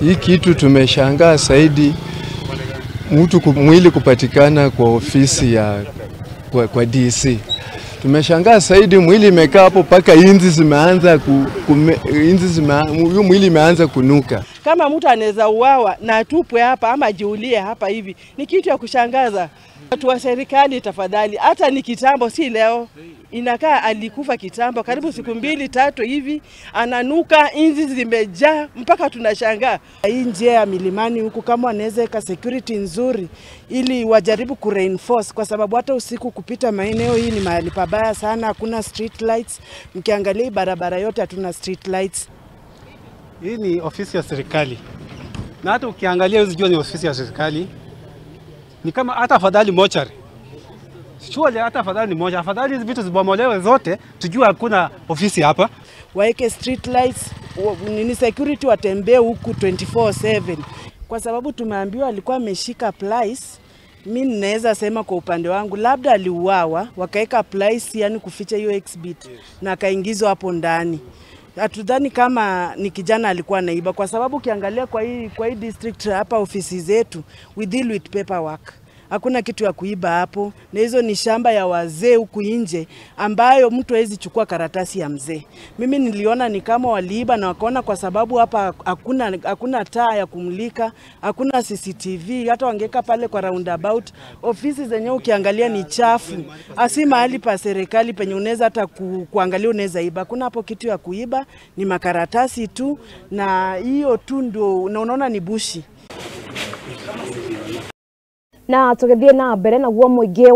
Hii kitu tumeshangaa zaidi, mtu mwili kupatikana kwa ofisi ya kwa DC. Tumeshangaa zaidi mwili imekaa hapo paka inzi zimeanza mwili imeanza kunuka. Kama mtu anaweza uawa na atupwe hapa ama ajiulie hapa hivi, ni kitu ya kushangaza. Watu wa serikali tafadhali, hata ni kitambo, si leo. Inakaa alikufa kitambo, karibu siku 2-3 hivi, ananuka, inzi zimejaa mpaka tunashangaa. Hii njia ya milimani huku kama wanaweza weka security nzuri ili wajaribu ku reinforce, kwa sababu hata usiku kupita maeneo hii ni mahali pabaya sana, hakuna street lights. Mkiangalia barabara yote hatuna street lights. Hii ni ofisi ya serikali. Na hata ukiangalia usijua ni ofisi ya serikali. Ni kama hata afadhali mochari. Shughuli hata afadhali ni moja, afadhali hizi vitu zibomolewe zote, tujue hakuna ofisi hapa. Waeke street lights, nini security watembee huku 24/7. Kwa sababu tumeambiwa alikuwa ameshika plies. Mimi ninaweza sema kwa upande wangu labda aliuawa, wakaeka plies yani kuficha hiyo exhibit, yes, na akaingizwa hapo ndani. Hatudhani kama ni kijana alikuwa anaiba, kwa sababu ukiangalia kwa hii district hapa ofisi zetu we deal with paperwork. Hakuna kitu ya kuiba hapo, na hizo ni shamba ya wazee huku nje ambayo mtu hawezi chukua karatasi ya mzee. Mimi niliona ni kama waliiba na wakaona kwa sababu hapa hakuna taa ya kumulika, hakuna CCTV, hata wangeka pale kwa roundabout. Ofisi zenyewe ukiangalia ni chafu. Asi mahali pa serikali penye unaweza hata kuangalia unaweza iba. Kuna hapo kitu ya kuiba, ni makaratasi tu, na hiyo tu ndio unaona ni bushi. Na tugithie na mbere naguo muingi.